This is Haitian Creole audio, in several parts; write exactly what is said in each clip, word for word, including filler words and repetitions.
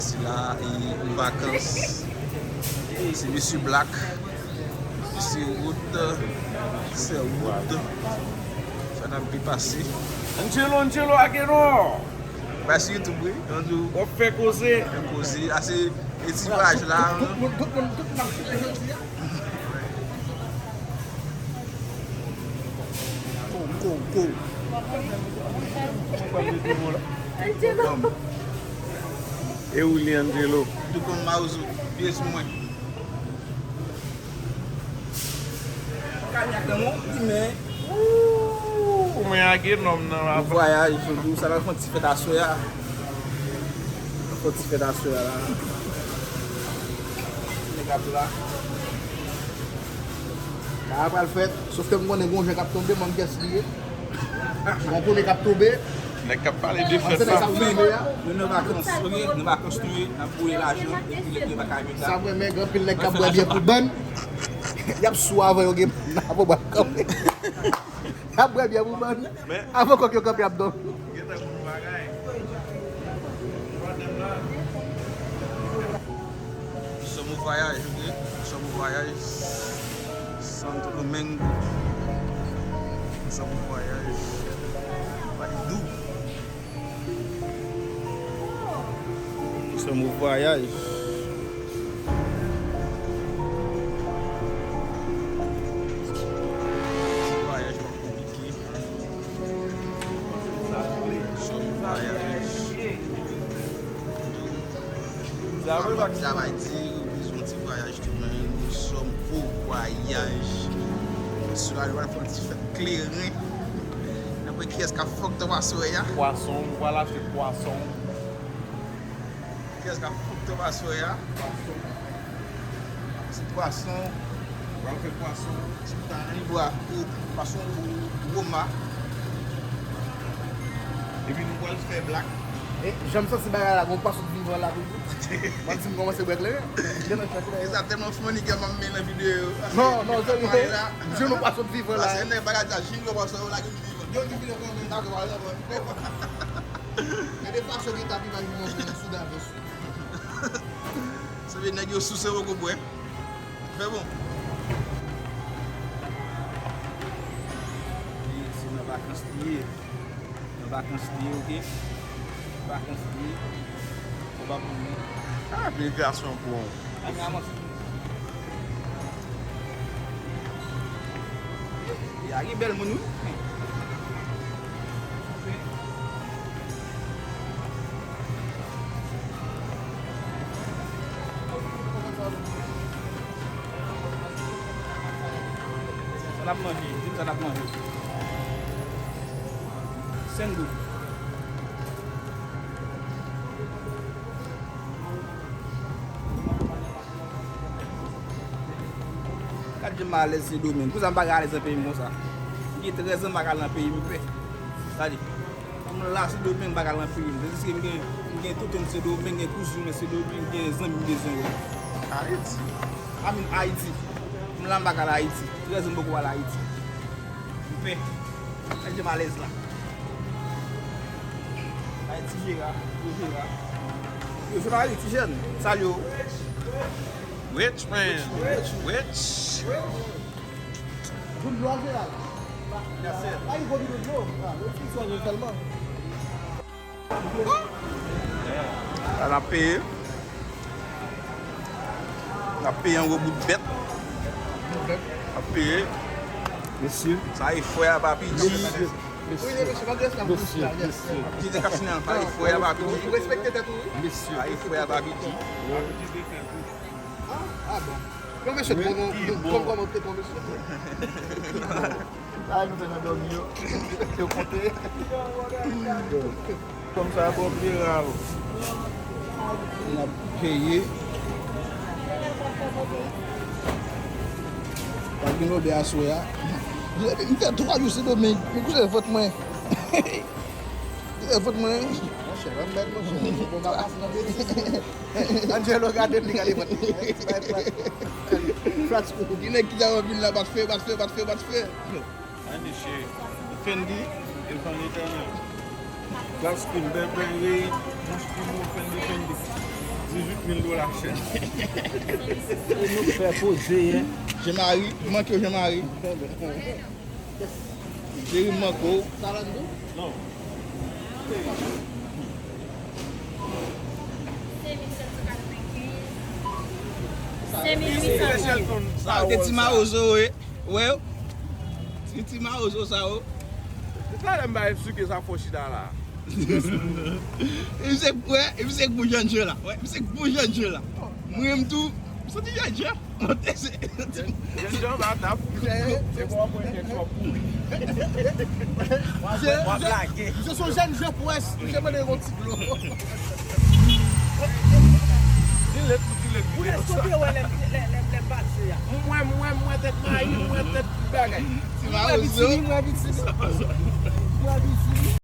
Sila e an vakans. Se mesye Black, mesye Wood, sè Wood. Sa n ap byen pase. Angelo, Angelo, Agenor! Bay sou YouTube, wi. Yon jou w ap fè koze. Fè koze. A se, e ti vwayaj la. Tout moun, tout moun, tout moun ap chita jodi a. Ko, ko, ko. E ou li, Angelo? Tou kon Mawozo, pye sou mwen. Kanyak nan men w, li men. Ou men age nonm nan la. Vwayaj, jodi w sa nan fè yon ti fèt aswè a. Fè yon ti fèt aswè a la. Nèg ap la. Bagay pral fèt, sòf ke m konnen gon jan k ap tonbe, m kiyès li ye. Gon konnen k ap tonbe. Nèg k ap pale de fèt la. Nou nan vakans, ok? Nan vakans nou ye, n ap boule lajan, epi lè nou pa ka vin la. Sa m renmen, gen anpil nèg k ap bwè byè pou bann. Y ap sou avan yo gen, avan bwè kanpe. Y ap bwè byè pou bann. Men avan kòk yo kanpe ap dòmi. Gentan konn bagay. Twadèm la. Sòm ou vwayaj, ok? Sòm ou vwayaj. Santo Domingo. Sòm ou vwayaj. Badidou. Sòm ou vwayaj. Vwayaj pa konplike. Sòm vwayaj. Sa vre, Max? Travay di, ou bezwen ti vwayaj tou, men, sòm pou vwayaj. Sou la, nou pral fè yon ti fèt kleren. N ap wè kiyès k ap fòk tan aswè a. Pwason, m pral achte pwason. Kiyès k ap fòk tan aswè a? Pwason. Ti pwason. Pral fè pwason. Ti tan li bwa. Pwason gwo ma. Epi nou pral fè blak. E, jan m santi bagay la, gon pwason vivan la toujou. Mwen di m kòmanse bwè kleren. Gen nan chat la. E sa tèlman funny ke m ap men nan videyo. Non, non, serye. Di nou pwason vivan la. Paske nèg bagay sa, jis lè pwason yo lage vivan. Yo di vivan kanmenm. Dakò, pa egzanp. Gade fason ki t ap imajine yon sou davans. Sanble nèg yo souse poko bwè. Fè bon. Li se nan vakans li ye. Nan vakans li ye, ok? Vakans li ye. Konba pou li. Ah, imigrasyon pou. Ann avanse. Ya gen bèl moun, wi. Sa n ap manje? Di m sa n ap manje. Sendou. Gad jan m alèz Sendomeng. Poukisa m pa ka alèz nan peyi m konsa? M gen trèz an m pa ka al nan peyi m, m pè. Gade. M la Sendomeng, m pa ka al nan peyi m. Se jiske m gen, m gen tonton m Sendomeng, m gen kouzin mwen Sendomeng, m gen zanmi m de Sendomeng. Ayiti. I mean, Ayiti. M la, m pa ka al Ayiti. Trèz an m poko al Ayiti. M pè. Gad jan m alèz la. Ay, ti Jera, gwo Jera. Yo, se mari ti jèn. Salye w. Rich man. Rich. Rich. Joun dlo a, Jera. Ay, gwo bidon dlo. Ah, yo fin swa sèlman. Sa n ap peye. N ap peye yon gwo bout bèt. N ap peye. Mesye. Sa e frè a Papi G. Mesye. Mesye. Mesye. Mesye. Mesye. Sa e frè a Papi G. Ah, ah, bon. Non, mesye, kòman, kòman, kòman te kon, mesye? Sa nou fè nan dòmi yo. Yo konte. Kòm sa, bon, pi ral. N ap peye. Pa gen lòbè aswè a. M fè twa jou Sendomeng. Men kouzè fòt mwen. Kouzè fòt mwen. Monchè, pa m mèt, monchè. Bon, pa pase nan betiz. Angelo gade m, li gade fòt mwen. Ti bay flat. Flat screen. Gen nèg ki ta vin la, bat fè, bat fè, bat fè, bat fè. Ay, mesye. Fendi, devan Letènèl. Flat screen, bèl, bèl, bèl. Bouch pi bon, Fendi, Fendi. Mil dola chè. Nou fè poze, hein. Jean Marie, manke w, Jean Marie. Jerry manke w. Senk mil uit san. Sa te ti mawozo, wi. Wè, ti, ti mawozo sa, o. Talè m bay souke sa fò chita la. Misye, wè, misye gwo jèn jan la. Wè, misye gwo jèn jan la. Mwen menm tou, m santi jèn jan. Jèn jan ba tap. Se bon, mwen jèn jan pou. W ap lage. Misye se yon jèn jan pwès. Misye mande yon ti dlo. Ti lèt pou ti lèt. Pou lè sa w te wè lè, lè, lè, lè m pase a. Mwen, mwen, mwen tèt mayi, mwen tèt bagay. Ti mawozo. Mwen Abitibi, mwen Abitibi. Mwen Abitibi.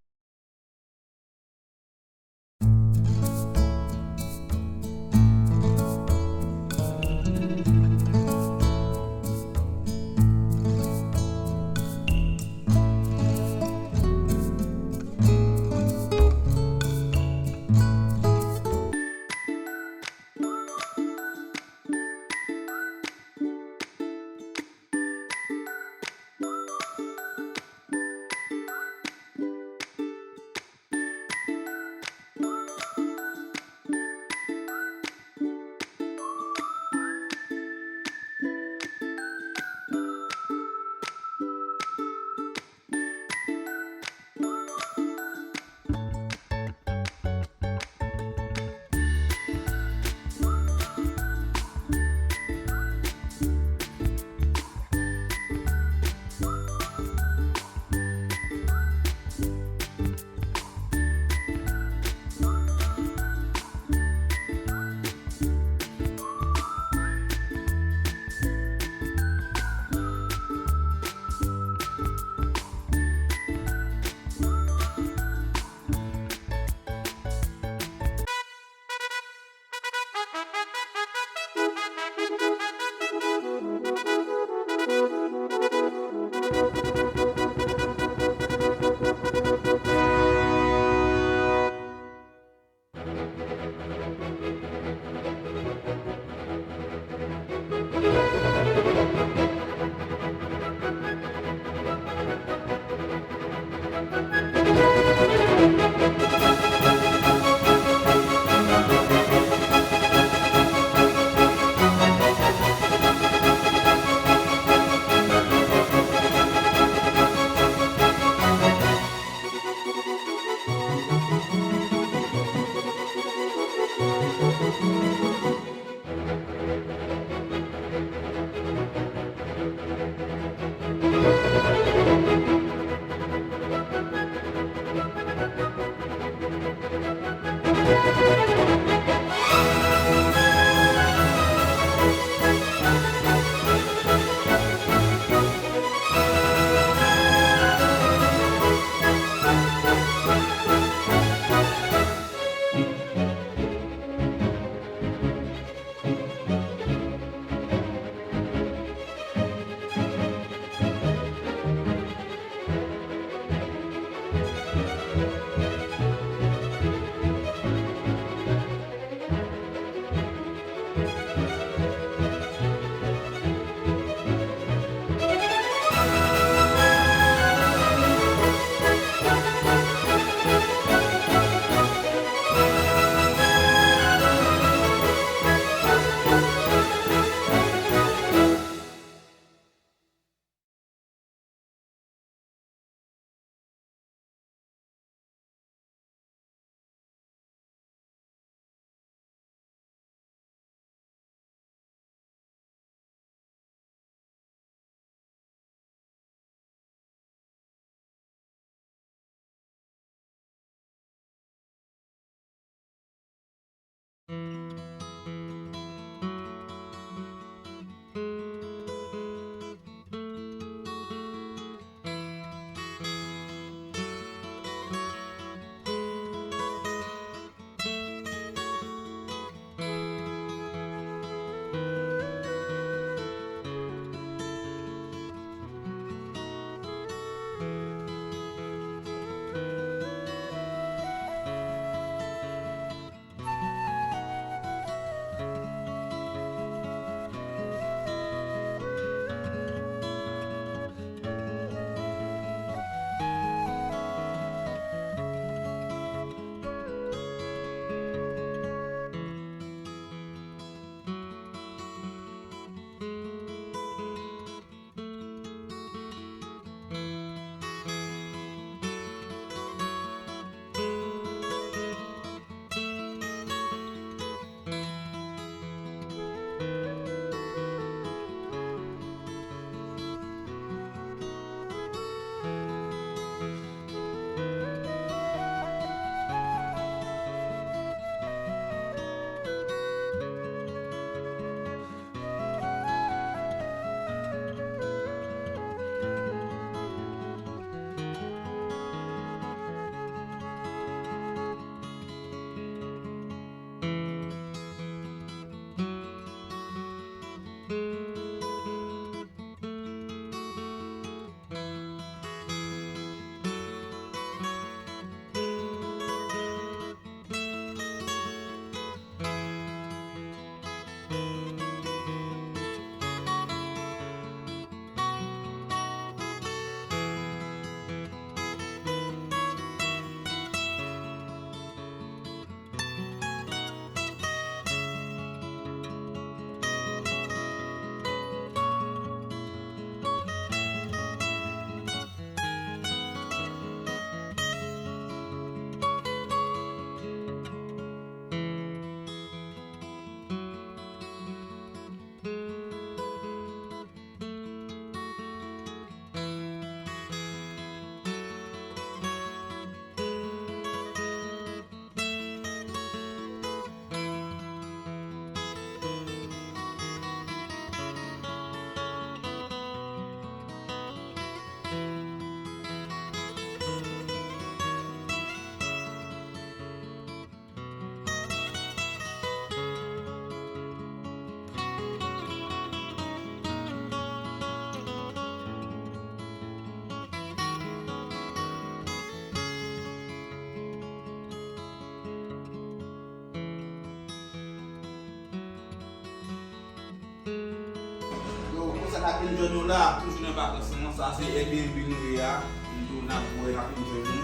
N ap enjoy nou la, toujou nan vakans lan. Sa se Airbnb nou ye a. Nou tou n ap bwè, n ap enjoy nou.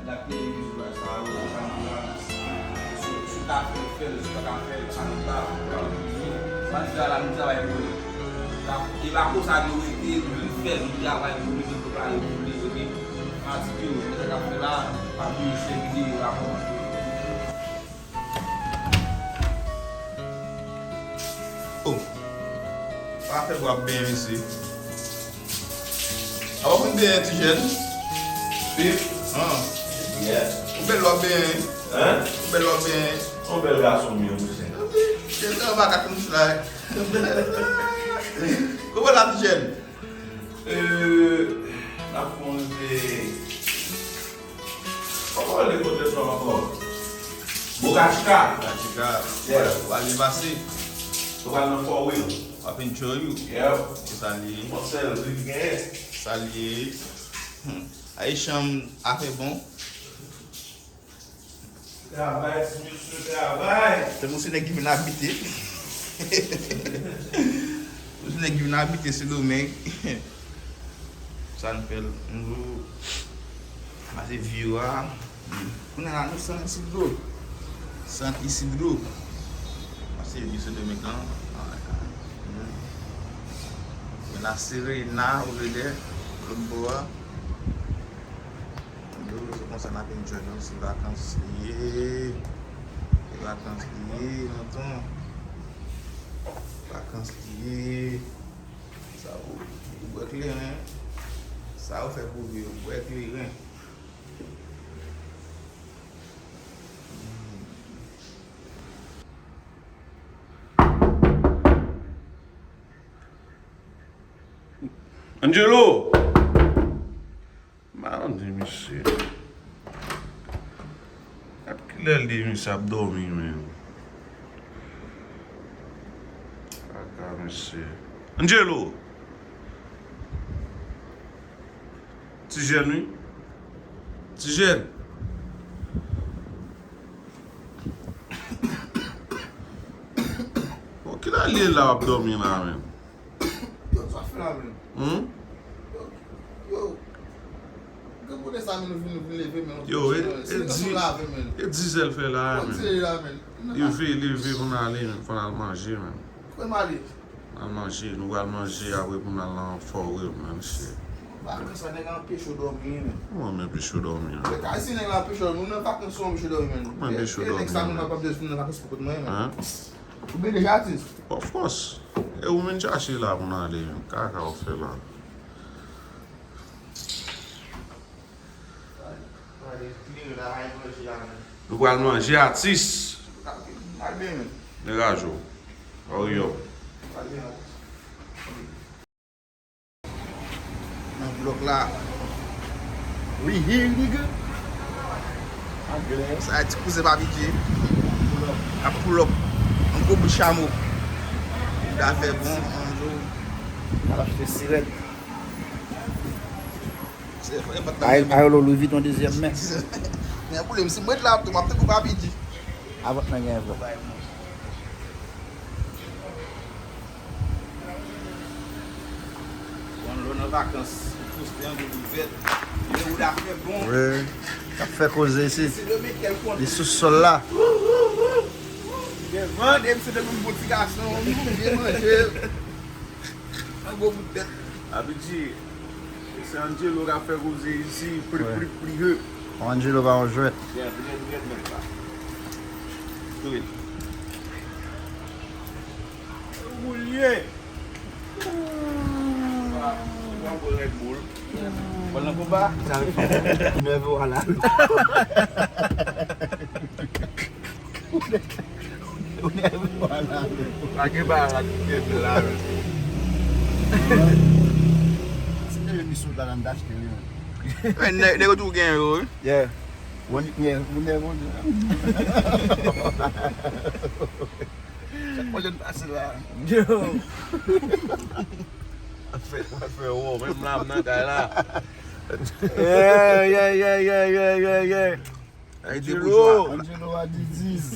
N ap peye bizou la, sa yo, sa nou la. Si, si w ka fè l, fè l, si w pa ka fè l, pa gen pa, pa gen bizou. Sa n di la, la, nou travay pou li. E pa konsa nou rete, nou vin fè, nou travay pou li, nou prepare pou li, oke? Fatige w, se sa k ap fè la, pa bliye share videyo a, kòmante. Oh. Pa fè bwa byen, mesye. A w ap vin benyen, ti jèn? Wi. Ah. Yeah. Ou bèl w ap benyen. Hein? Ou bèl w ap benyen. Yon bèl gason m ye, monchè. Jèn nan pa ka konn sa. Kòman la, ti jèn? Euh, n ap konze. Kòman rele kote sa ankò? Boca Chica. Boca Chica. Yeah. Ou al pase. Ou pral nan Four Wheel. W ap enjoy ou. Yep. Se sa l ye. Yon sèl ri genyen. Sa l ye. Hmm. Ayisyen afè bon. Travay, ti mesye, travay. Se pou se nèg ki vin abite. Pou se nèg ki vin abite Sendomeng. Sa n fè l. Nou pase view a. Kounye a la, nou San Isidro. San Isidro. Pase view Sendomeng lan. Men La Sirena, over there, lòt bò a. Yo, se konsa n ap enjoy nou, se vakans li ye. Se vakans li ye, tonton. Vakans li ye. Sa ou, ou bwè kleren. Sa ou fè pou viv, ou bwè kleren. Angelo! Malandren misye. Gad kilè li di misye ap dòmi menm. Kaka misye. Angelo! Ti jèn wi. Ti jèn. Bon, kilè li ye la w ap dòmi la menm? Yo, sa fè la menm. Hmm? Yo, yo. Gen kote sa menm nou vin, nou vin leve menm. Yo, e, e di, e dizè l fè la menm. Leve, leve pou n ale menm, fò n al manje menm. Kote m ale? Al manje, nou pral manje apre pou n al nan Four Wheel menm, shit. Vakans sa nèg anpeche w dòmi menm. Mwen menm anpeche w dòmi menm. Lè ka si nèg la anpeche w dòmi, ou nan vakans ou anpeche w dòmi menm. Mwen anpeche w dòmi menm. Nèg sa menm ap ap jis vin nan vakans pou kont mwen menm. Hein? Ou byen deja atis? Of course. E ou menm chache la pou n ale menm. Kaka w fè la. Nou pral manje atis. Nèg a jou. Hurry up. Nan blòk la. We here, nigga. Sa a ti kouzen Papi Dje. Ap pull up. Yon gwo bout chamo. Li ta fè bon, yon jou. N ap achte sirèt. Ay, ay, lo Louis Vuitton dezyèm men. Men pou li, si mwen la, tou, m ap tankou Papi Dje. Avòtman gen vre. Bon, lè w nan vakans, ou poste angle pou vèt. Lè ou la fè bon. Wi, k ap fè koze isit. Li sou sòl la. Devan, depi se depi yon bon ti gason, yon byen manje. Yon gwo bout tèt. Abidji, se Angelo k ap fè koze isi, pri, pri, pri, he. Angelo pa yon jwèt. Yeah, vin, vin, vin, vin, la. Tou vin. Ou lye. Ou pa, ou pa bwè Red Bull. Ou al nan konba. Nève w ala. Ou nève w ala. Pa gen bagay la ki gen la. Se te emisyon la nan dachte li. Men nèg, nèg yo tou gen yo, wi. Yeah. Bon, yeah, bon, yeah, bon, yeah. Chak mwen jwenn pase la. Yo. Ap fè, ap fè wò, menm la, m nan kay la. Yeah, yeah, yeah. Ay, de boujwa. Angelo a di dis.